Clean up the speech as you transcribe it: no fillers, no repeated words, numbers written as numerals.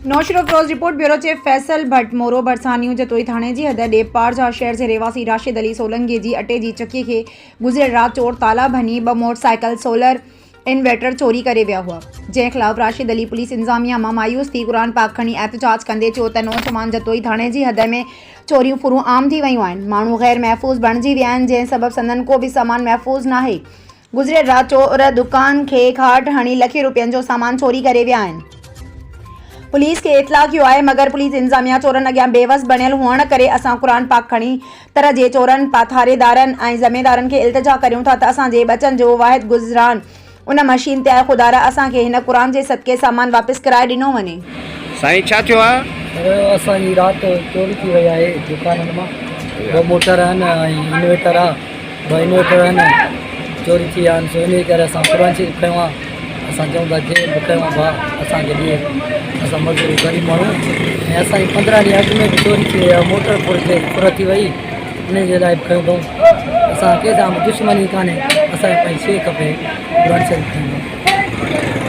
Naushahro Feroze, report, bureau chief Faisal Bhatt, Moro ڀرسان نيو جتوئي ٿاڻي جي حد ڏيپارجا شهر جي رهواسي راشد علي سولنگي جي اٽي جي چڪي کي گذريل رات چور تالا ڀڃي ٻه موٽر سائيڪل، سولر انورٽر چوري ڪري ويا هئا، جنهن خلاف راشد علي پوليس انتظاميا مان مايوس ٿي قرآن پاڪ کڻي احتجاج ڪندي چيو ته نوجوان جتوئي ٿاڻي جي حد ۾ چوريون ڦرون عام ٿي ويون آهن، ماڻهو غير محفوظ بڻجي ويا آهن، جنهن سبب سندن ڪو به سامان محفوظ ناهي. گذريل رات چور دڪان کي کاٽ هڻي لکين روپين جو سامان چوري ڪري ويا آهن. پوليس کي اطلاع ڪيو آهي مگر پوليس انتظاميا چورن اڳيان بيوس بڻيل هئڻ ڪري اسان قرآن پاڪ کڻي تر جي چورن، پاٿاريدارن ۽ ذميدارن کي التجا ڪريون ٿا ته اسان جي ٻچن جو واحد گذران ان مشين تي آهي خدارا اسان کي هن قرآن جي صدقي سامان واپس ڪرائي ڏنو وڃي. سائين ڇا ٿيو آ؟ سر اسان جي رات چوري ٿي وئي آهي دڪانن مان ٻه موٽر آهن ۽ انويٽر آ ٻه انويٽر آهن چوري ٿي ويا آهن سو انهي ڪري اسان قرآن شريف کنيو آ اسان چئون ٿا جنهن به کنيو آ ڀاء اسان کي ڏي اسان مزدور غريب ماڻهو ۽ اسان جي پندرهن ڏينهن اڳ ۾ به چوري ٿي وئي آ موٽر ڦر ٿي وئي انهي جي لاء به کنيو اٿئون اسان ڪنهن سان به دشمني ڪانهي اسان کي پنهنجي شيء کپي قرآن شريف کنيو.